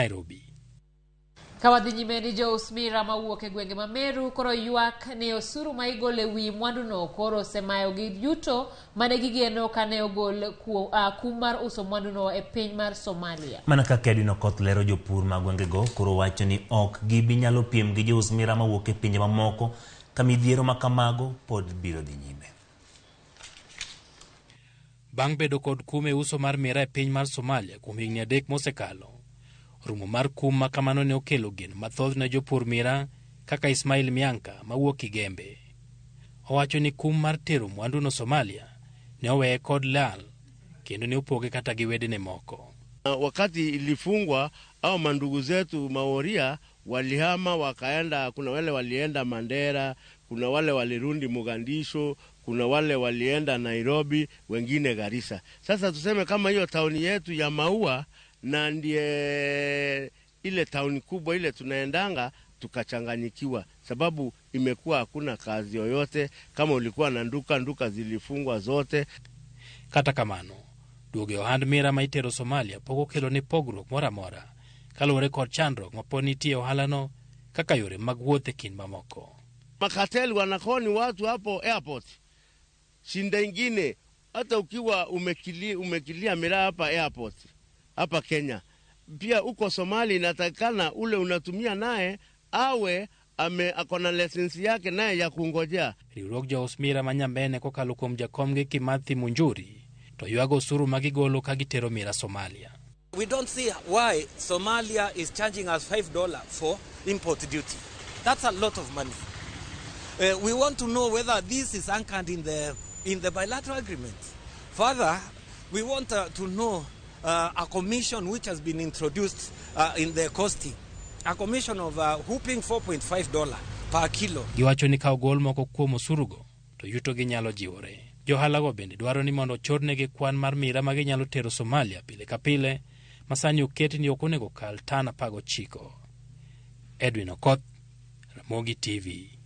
Nairobi. Ka wadhi nyime ni jous mira mawuok e gwenge ma Meru koro ywak ni osuru ma igolo e wi mwanduno koro osemayogi yuto mane gigeno kane ogol kum mar uso mwanduno e piny mar Somalia. Mana kaka Edwin Okoth lero, jopur mag gwengego koro wacho ni ok gibi nyalo piem gi jous mira mawuok e pinje mamoko ka midhiero ma kamago pod biro dhi nyime. Bang' bedo kod kum e uso mar mira e piny mar Somalia kuom higni 3 mosekalo, rumo mar kum ma kamano ne okelo geno mathoth ne jopur mira kaka Ismail Mianka mawuok Kigembe. Owacho ni kum mar tero mwanduno Somalia ne oweye kod lal kendo ne opoge kata gi wedene moko. Wakati ilifungwa au mandugu zetu Maoria walihama wakaenda, kuna wale walienda Mandera, kuna wale walirundi Mogadishu, kuna wale walienda Nairobi, wengine Garissa. Sasa tuseme kama hiyo tauni yetu ya Maua na ndiye ile tauni kubwa ile tunaendanga, tukachanganyikiwa sababu imekuwa hakuna kazi yoyote. Kama ulikuwa na nduka, nduka zilifungwa zote. Kata kamano, duogo e ohand mira ma itero Somalia pok okelo ne pogruok moro amora kaluwore kod chandruok ma pod nitie e ohalano kaka yore mag wuoth e kind mamoko. Makateli wanakoni watu hapo airport. Shinda ingine hata ukiwa umekilia miraa hapa airport hapa Kenya, pia uko Somalia inatakikana ule unatumia naye awe akona license yake naye ya kungojea. Riwruog jous mira ma Nyambene kokalo kuom jakomgi Kimathi Munjuri to ywago osuru ma gigolo ka gitero mira Somalia. We don't see why Somalia is charging us $5 for import duty. That's a lot of money. We want to know whether this is anchored in the bilateral agreement. Further, we want to know a commission which has been introduced in the costing, a commission of whooping $4.5 per kilo. Giwacho ni ka ogol moko kuom osurugo to yutogi nyalo jiwore. Johalago bende dwaro ni mondo ochornegi kwan mar mira ma ginyalo tero Somalia pile ka pile ma sani oket ni ok onego kal tan 19. Edwin Okoth, Ramogi TV.